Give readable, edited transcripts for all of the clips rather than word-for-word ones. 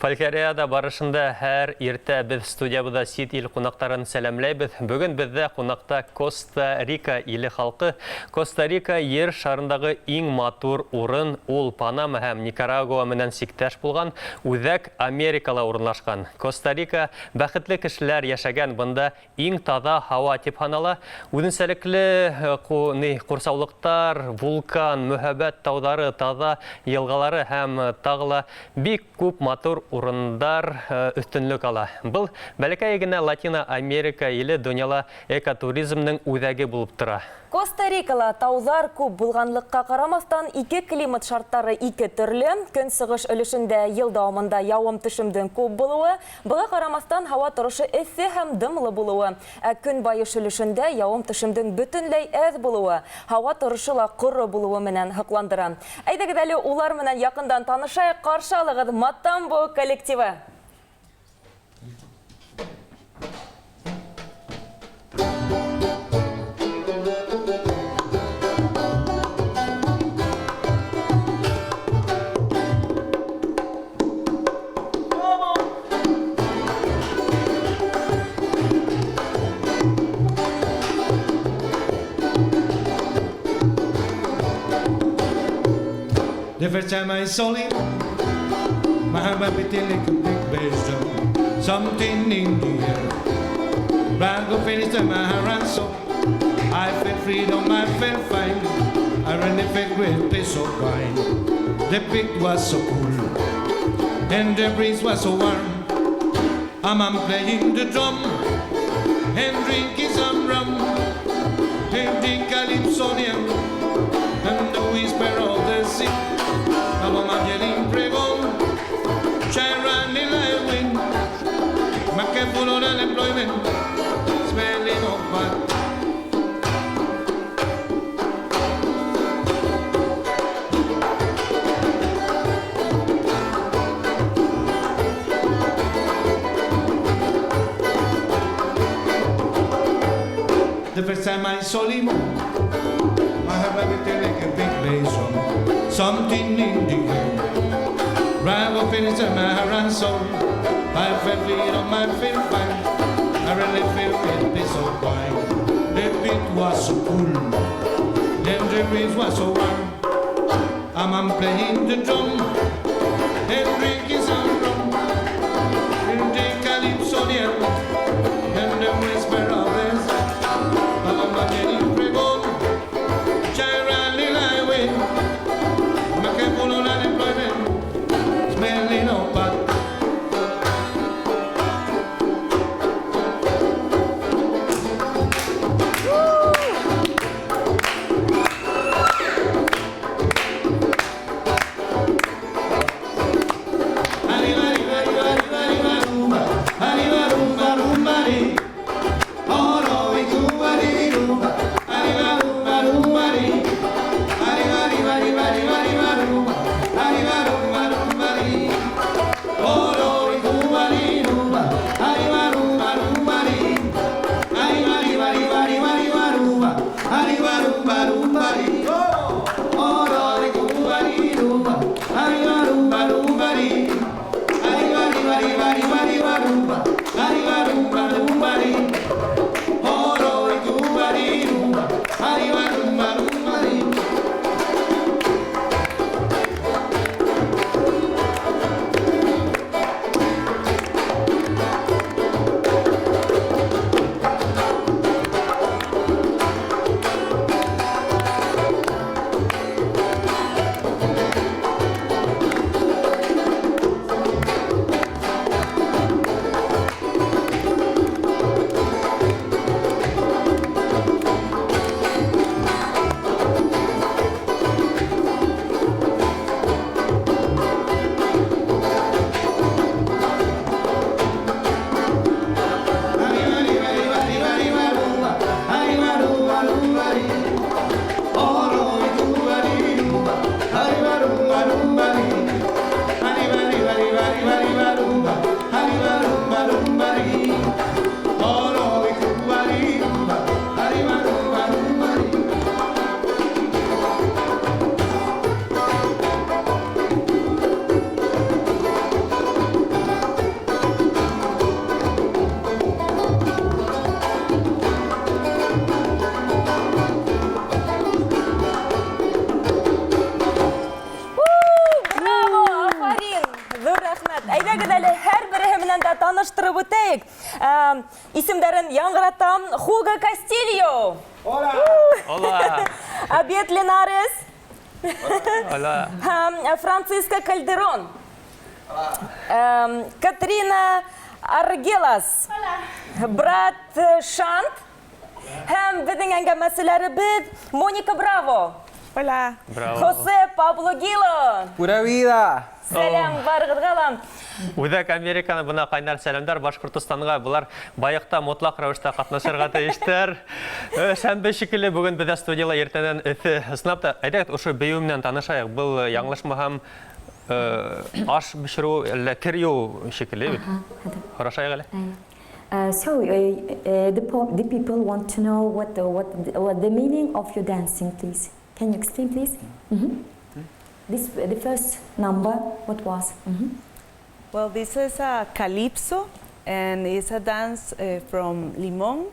Фольклориада барышында һәр иртә беҙ студиябыҙҙа сит ил ҡунаҡтарын сәләмләйбеҙ. Бөгөн беҙҙә ҡунаҡта Коста-Рика иле халҡы. Коста-Рика ер шарындағы иң матур урын, ул Панама һәм Никарагуа менән сиктәш булған Үҙәк Америкала урынлашҡан. Коста-Рика бәхетле кешеләр йәшәгән, бында иң таҙа һауа тип һанала. Үҙенсәлекле ни, ҡурсаулыҡтар, вулкан, мөһабәт тауҙары, таҙа йылғалары һәм тағы ла бик күп матур урындар өҫтөнлөк ала. Был бәләкәй генә Латина Америка иле донъяла экотуризмның үҙәге булып тора. Коста-Рикала тауҙар күп булғанлыҡҡа ҡарамаҫтан, ике климат шарттары ике төрлө. Көнсығыш өлөшөндә йыл дауамында яуым-төшөмдөң күп булыуы, быға ҡарамаҫтан һауа торошо эҫе һәм дымлы булыуы, ә көнбайыш өлөшөндә яуым-төшөмдөң бөтөнләй әҙ булыуы, һауа торошо ла ҡоро булыуы менән һоҡландыра. Әйҙәгеҙ әле улар менән яҡындан танышайыҡ, ҡаршы алығыҙ Матамбо коллективы! The first time I saw him, my heart beating like a big bass drum. Something in the air. Rango finished and my heart ran so. I felt freedom, I felt fine. I really felt great peace of mind. The pit was so cool, and the breeze was so warm. I'm playing the drum and drinking some rum. And the calypsonian and the whisper of the sea. I'm a yelling pregón, shine running like wind. My careful on unemployment, smelling of bad. The first time I saw him, my heart beat like a big bass drum. Something in the air. Right up in my heart and soul. I felt freedom, I feel fine. I really feel great peace of mind. The beat was so cool, and the breeze was so warm. I'm playing the drum and drinking some rum. And the calypsonian and the whisper of the sea. I'm getting pregón, shine like wind. My careful on unemployment, smelling of bad. Arriba, arriba, arriba, arriba, arriba, rumba. Arriba, rumba, rumba, ri. Oro y Cuba, ri, rumba. Arriba, rumba, rumba, ri. Arriba, arriba, arriba, arriba, arriba, rumba. Arriba, rumba, rumba, ri. Oro y Cuba, ri, rumba. Arriba, rumba, rumba, ri. Arriba, arriba, arriba, arriba, arriba, rumba. Arriba, rumba, rumba, ri. Oro de Cuba, ri, rumba. Arriba, rumba, rumba, ri. Arriba, arriba, arriba, arriba, arriba, rumba. Arriba, rumba, rumba, ri. Oro de Cuba, ri, rumba. Arriba, rumba, rumba, ri. Ҙур рәхмәт. Әйҙәгеҙ әле һәр береһе менән дә таныштырып үтәйек. Исемдәрен яңғыратам. Хуго Кастильо. Hola. Hola. Абет Линарес. Hola. Һәм Франциско Кальдерон. Катрина Аргелас. Брат Шант. Һәм беҙҙең әңгәмәселәребеҙ Моника Браво. Hola. Браво. Хосе Пабло Гило. Pura vida. Сәләм барығыҙға ла. Үҙәк Американы бына ҡайнар сәләмдәр Башҡортостанға. Былар байыҡта мотлаҡ рәүештә ҡатнашырға тейештәр. Шәмбе шикелле бөгөн беҙҙә студияла иртәнән эҫе. Ысынлап та, әйҙәгеҙ ошо бейеү менән танышайыҡ. Был яңылышмаһам, аш бешереү әллә кер йыуыу шикелле бит. Һорашайыҡ әле. So the people want to know what the meaning of your dancing, please. Can you explain, please? This the first number. What was? Well, this is a calypso, and it's a dance from Limón,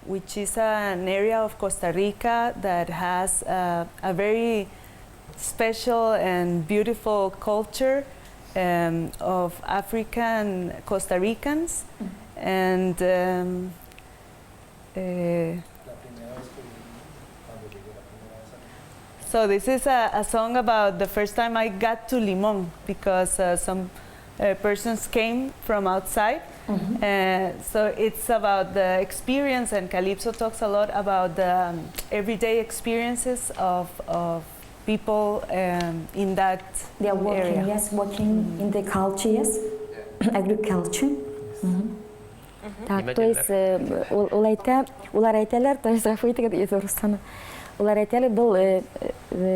which is an area of Costa Rica that has a very special and beautiful culture of African Costa Ricans. And so this is a song about the first time I got to Limón because some persons came from outside. So it's about the experience, and Calypso talks a lot about the everyday experiences of people in that They are working, area. Yes, working in the culture, yes, agriculture. Так, Нимә то есть ул әйтә, улар әйтәләр, то есть ғәфү итегеҙ, Рустана. Улар әйтәләр, был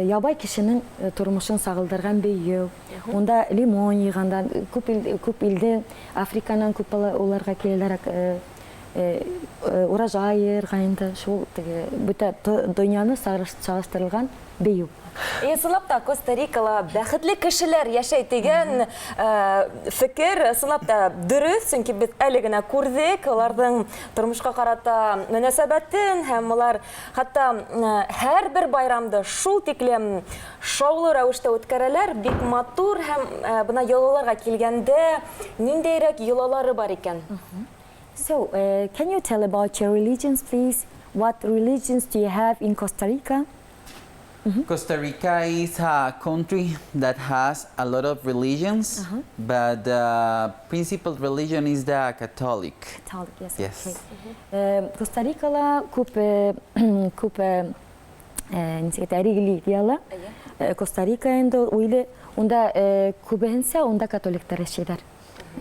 ябай кешенең тормошон сағылдырған бейеү. Унда лимон йыйғандар, күп ил, күп илдә Африканан күп бала уларға киләләр, урожай йыйырға инде, шул теге бөтә донъяны сағыштырылған бейеү. Ысынлап та Коста-Рикала бәхетле кешеләр йәшәй тигән фекер ысынлап та дөрөҫ, сөнки беҙ әле генә күрҙек уларҙың тормошҡа ҡарата мөнәсәбәтен һәм улар хатта һәр бер байрамды шул тиклем шаулы рәүештә үткәрәләр, бик матур һәм бына йолаларға килгәндә ниндәйерәк йолалары бар икән? So, can you tell about your religions, please? What religions do you have in Costa Rica? Costa Rica is a country that has a lot of religions, but the principal religion is the Catholic. Catholic, yes. Yes. Okay. Коста-Рикала күп күп нисек әйтә, религиялар. Коста-Рика инде уйлы, унда күбеһенсә унда католиктар йәшәйҙәр.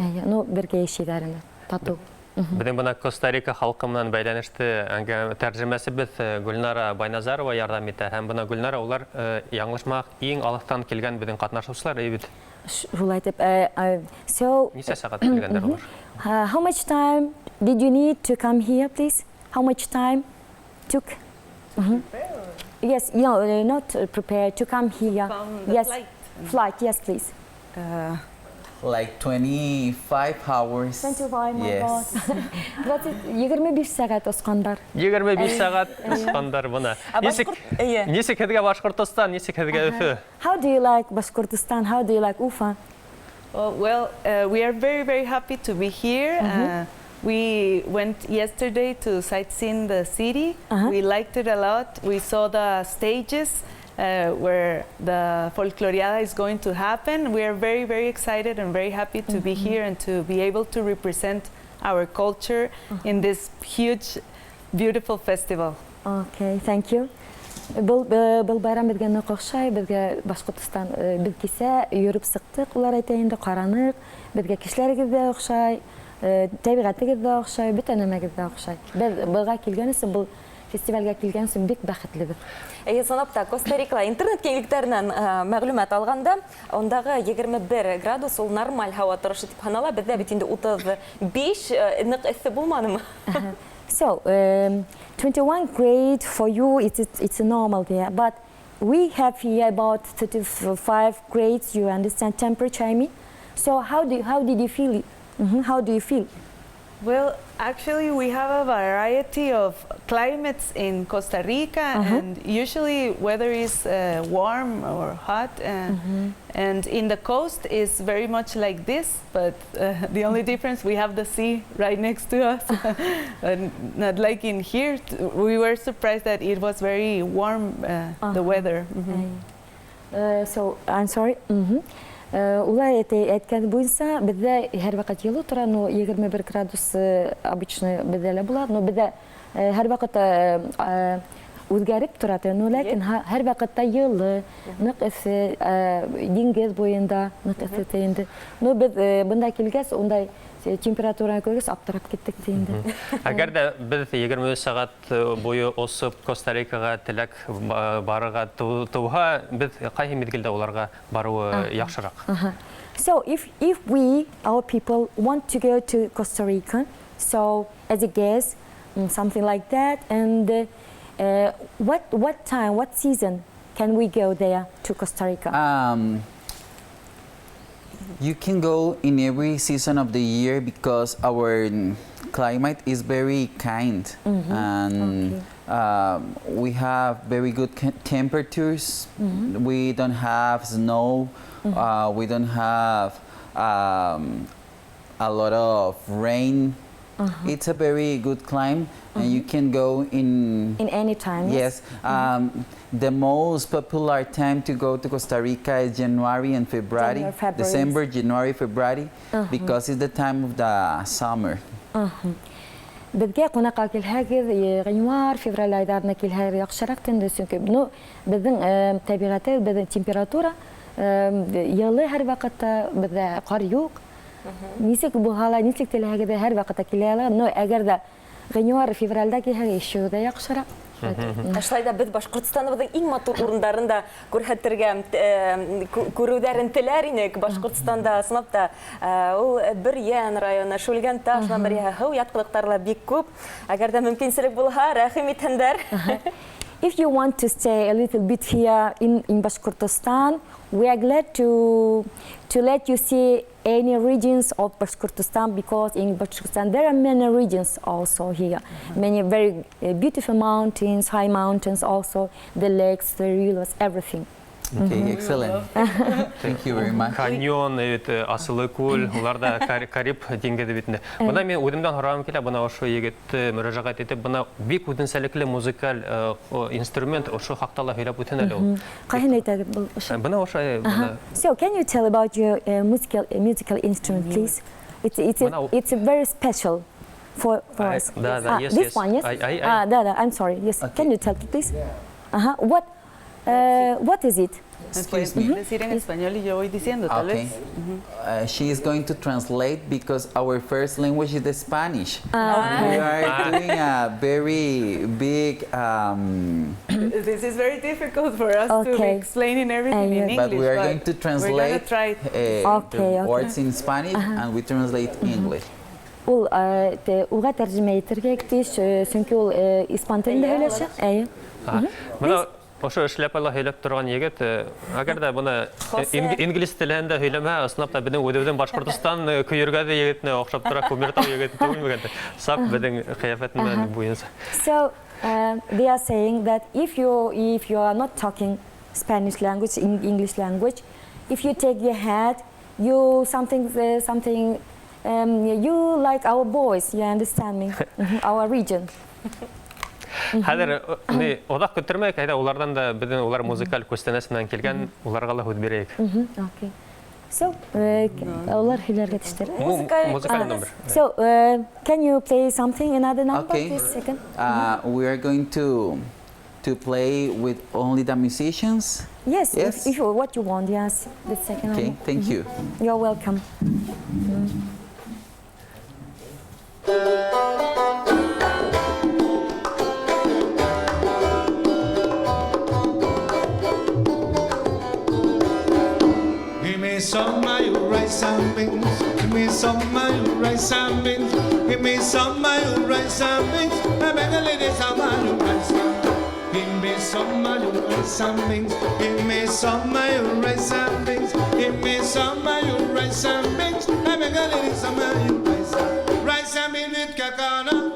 Эйе, ну, бергә йәшәйҙәр инде, татыу. Беҙҙең бына Коста-Рика халҡы менән бәйләнеште тәржемәсебеҙ Гөлнара Байназарова ярҙам итә. Һәм бына Гөлнара, улар яңылышмаһаҡ иң алыҫтан килгән беҙҙең ҡатнашыусылар, эйе бит? Шулай итеп, so Нисә сәғәт килгәндәр улар? How much time did you need to come here, please? How much time took? Yes, no, not prepare to come here. Come the Yes, flight. Flight, yes, please. Like 25 hours. 25, my Yes. God. 25 сәғәт осҡандар. 25 сәғәт осҡандар бына. Ә Нисек, Башҡорт- эйе. нисек һеҙгә Башҡортостан, нисек һеҙгә Өфө? How do you like Bashkortostan? How do you like Ufa? Oh, well, we are very, very happy to be here. We went yesterday to sightseeing the city. We liked it a lot. We saw the stages where the Folkloriada is going to happen. We are very, very excited and very happy to be here and to be able to represent our culture in this huge, beautiful festival. Okay, thank you. Был байрам беҙгә ныҡ оҡшай, беҙгә Башҡортостан беҙ кисә йөрөп сыҡтыҡ, улар әйтә инде, ҡараныҡ, беҙгә кешеләрегеҙ ҙә оҡшай, тәбиғәтегеҙ ҙә оҡшай, бөтә нәмәгеҙ ҙә оҡшай. Беҙ быға килгән өсөн, был фестивалгә килгән өсөн бик бәхетлебеҙ. Эйе, ысынлап та, Коста-Рикала интернет киңлектәренән мәғлүмәт алғанда, ундағы 21 градус ул нормаль һауа торошо тип һанала. Беҙҙә бит инде 35, ныҡ эҫе булманымы? So, 21 grade for you, it's a normal there, but we have here about 35 grades, you understand temperature, I mean. So how did you feel? How do you feel? Well, actually, we have a variety of climates in Costa Rica, and usually weather is warm or hot. And in the coast is very much like this, but the only difference, we have the sea right next to us, and not like in here. We were surprised that it was very warm, the weather. So, I'm sorry. Улар әйткән буйынса, беҙҙә һәр ваҡыт йылы тора, но 21 градус обычно беҙҙә лә була, но беҙҙә һәр ваҡыт үҙгәреп тора, но ләкин һәр ваҡытта йылы, ныҡ эҫе, диңгеҙ буйында ныҡ эҫе тә инде. Но беҙ бында килгәс, ундай температураны күргәс, аптырап киттек тә инде. Әгәр ҙә беҙ 23 сәғәт буйы осоп Коста-Рикаға теләк барырға тыуһа, беҙ ҡайһы миҙгелдә уларға барыуы яҡшыраҡ? So if we, our people, want to go to Costa Rica, so as a guest, something like that, and what time, what season can we go there to Costa Rica? You can go in every season of the year because our climate is very kind, and we have very good temperatures. We don't have snow. We don't have a lot of rain. It's a very good climate, and you can go in In any time. Yes. The most popular time to go to Costa Rica is January and February. January, February. December, January, February, because it's the time of the summer. Беҙгә ҡунаҡҡа килһәгеҙ, ғинуар, февраль айҙарына килһәгеҙ яҡшыраҡ инде, сөнки беҙҙең тәбиғәте, беҙҙең температура йылы һәр ваҡытта, беҙҙә ҡар юҡ. Нисек булһа ла, нисек теләһәгеҙ ҙә һәр ваҡытта килә ала. Но әгәр ҙә ғинуар, февралдә килһәгеҙ, еще ҙә яҡшыраҡ. Ә шулай ҙа беҙ Башҡортостаныбыҙҙың иң матур урындарын да күрһәтергә, күреүҙәрен теләр инек. Башҡортостанда ысынлап та, ул Бөрйән районы, Шүлгәнташ менән бергә һыу ятҡылыҡтары ла бик күп. Әгәр ҙә мөмкинселек булһа, рәхим итһендәр. If you want to stay a little bit here in Bashkortostan, we are glad to let you see any regions of Bashkortostan, because in Bashkortostan there are many regions also here. Many very beautiful mountains, high mountains also, the lakes, the rivers, everything. Okay, excellent. Thank you very much. Каньон, Асылыкүл, улар ҙа Кариб диңгеҙе битендә. Бына мин үҙемдән һорағым килә, бына ошо егетте мөрәжәғәт итеп, бына бик үҙенсәлекле музыкаль инструмент, ошо хаҡта ла һөйләп үтһен әле ул. Ҡайһын әйтәгеҙ был ошо? Бына ошо, бына. So, can you tell about your musical instrument, please? Бына It's a very special for us. Да, да, yes, This yes. one, yes? Ай, ай, ай. Да, да, I'm sorry. Yes. Okay. Can you tell, please? What is it? Excuse Pueden me. decir en español y yo voy diciendo, tal Okay. vez. She is going to translate because our first language is the Spanish. We are doing a very big. This is very difficult for us to be explaining everything in But English. we are going to We're going to translate try. the words in Spanish and we translate English. Ул уға тәржемә итергә тейеш, сөнки ул испан телендә һөйләшә. Әйе. Бына ошо эшләпәлә һөйләп торған егет, әгәр ҙә бына Хосе. Инглиз телендә һөйләмә, ысынлап та беҙҙең үҙебеҙҙең Башҡортостан Көйөргәҙе егетенә оҡшап тора, Күмертау егете түгелмегән. Сап беҙҙең ҡиәфәт менән буйынса. So they are saying that if you are not talking Spanish language, English language, if you take your hat, you something, you like our boys, you understand me, our region. Хәҙер, ни, оҙаҡ көттөрмәйек, әйҙә, уларҙан да беҙҙең улар музыкаль күстәнәс менән килгән, уларға ла һүҙ бирәйек. Okay. So, улар һөйләргә тейештәр. Музыкаль Музыкаль номер. So, can you play something, another number, Okay. please, second? We are going to play with only the musicians. Yes, Yes. if you, what you want, yes. The second Okay, one. thank you. You're welcome. Give me some of your rice and beans. Give me some of your rice and beans. Give me some of your rice and beans. I beg a lady some of your rice and beans. Give me some of your rice and beans. Give me some of your rice and beans. Give me some of your rice and beans. I beg a lady some of your rice and beans. Rice and beans.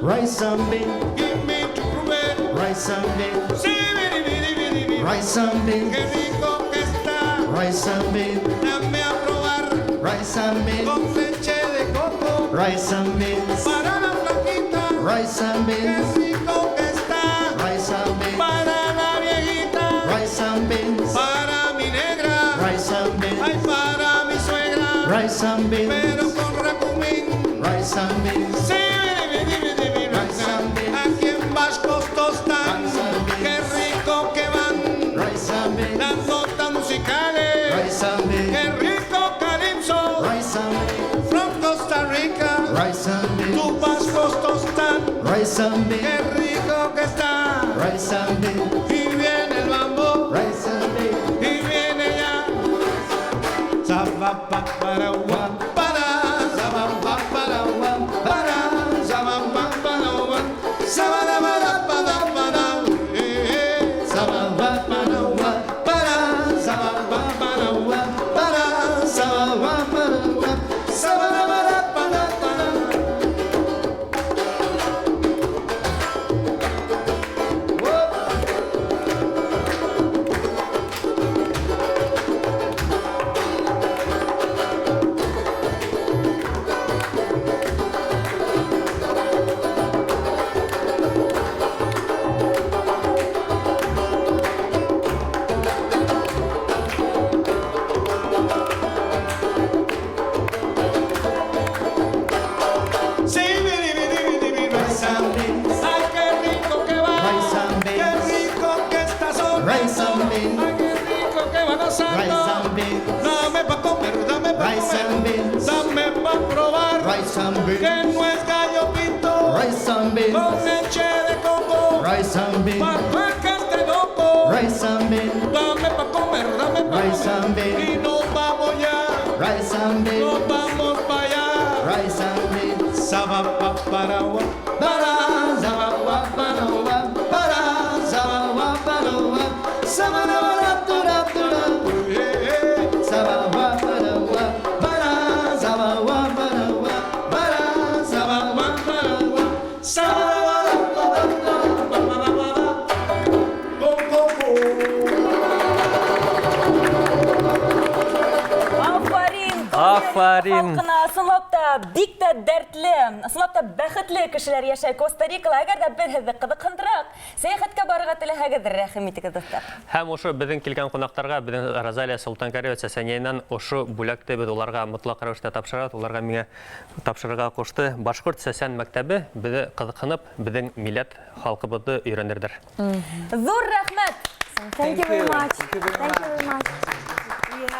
Rice and beans. Give me to prove it. Rice and beans. Sí, biri, biri, biri, biri. Rice and beans. Qué rico que está. Rice and beans. Dame a probar Rice and beans. con leche de coco. Rice and beans. Para la flaquita. Rice and Qué beans. rico que está. Rice and beans. Para la viejita. Rice and beans. Para mi negra. Rice and beans. Ay, para mi suegra. Rice and beans. Pero con racumín. Rice and beans. Sí, biri, biri, biri, biri. Rice and beans. Aquí en Vascos tostan. Rice and beans. Qué rico que van. Rice and beans. Las notas musicales. Rice and beans. Qué rico calypso. Rice and beans. From Costa Rica. Rice and beans. Tu Vascos tostan. Rice and Qué beans. rico que está. Rice and beans. Y viene el mambo. Rice and beans. Y viene ya. Saba pa para wa para. Saba pa para wa para. Saba pa para wa. Saba la ba la pa da pa da. Eh, eh. Saba wa para wa Para. Saba wa para wa para Saba wa para wa Saba la ba la pa da pa da. Sí, biri, biri, biri, biri. Rice and beans. Ay, qué rico que va. Rice and Qué beans. rico que está sonando. Rice and beans. Ay, qué rico que va gozando. Rice and beans. Dame pa' comer, dame pa' Rice comer. and beans. Dame pa' probar. Rice and Que beans. no es gallo pinto. Rice and beans. Con leche de coco. Rice and beans. Pa' que esté loco. Rice and beans. Dame pa' comer, dame pa' Rice comer. and beans. Y nos vamos ya. Rice and beans. Nos vamos pa' allá. Rice and beans. Saba pa para wa. Para saba wa para wa para saba wa para wa saba la wa la tu ra tu ra. Eh, eh. Saba wa para wa para saba wa para wa para saba wa para wa Saba la la la la la ba ba ba ba ba. Con coco. Афарин! Афарин! Халҡына ысынлап та бик тә дәртле, ысынлап та бәхетле кешеләр йәшәй Коста-Рикала. Әгәр ҙә беҙ һеҙҙе ҡыҙыҡһындыраҡ, сәйәхәткә барырға теләһәгеҙ, рәхим итегеҙ, дуҫтар. Һәм ошо беҙҙең килгән ҡунаҡтарға беҙҙең Розалия Солтанкарева сәсәнйәйенән ошо бүләкте беҙ уларға мотлаҡ рәүештә тапшырабыҙ. Уларға миңә тапшырырға ҡушты. Башҡорт сәсән мәктәбе беҙҙе ҡыҙыҡһынып, беҙҙең милләт халҡыбыҙҙы өйрәнерҙәр. Ҙур рәхмәт! Thank you very much. Thank you very much.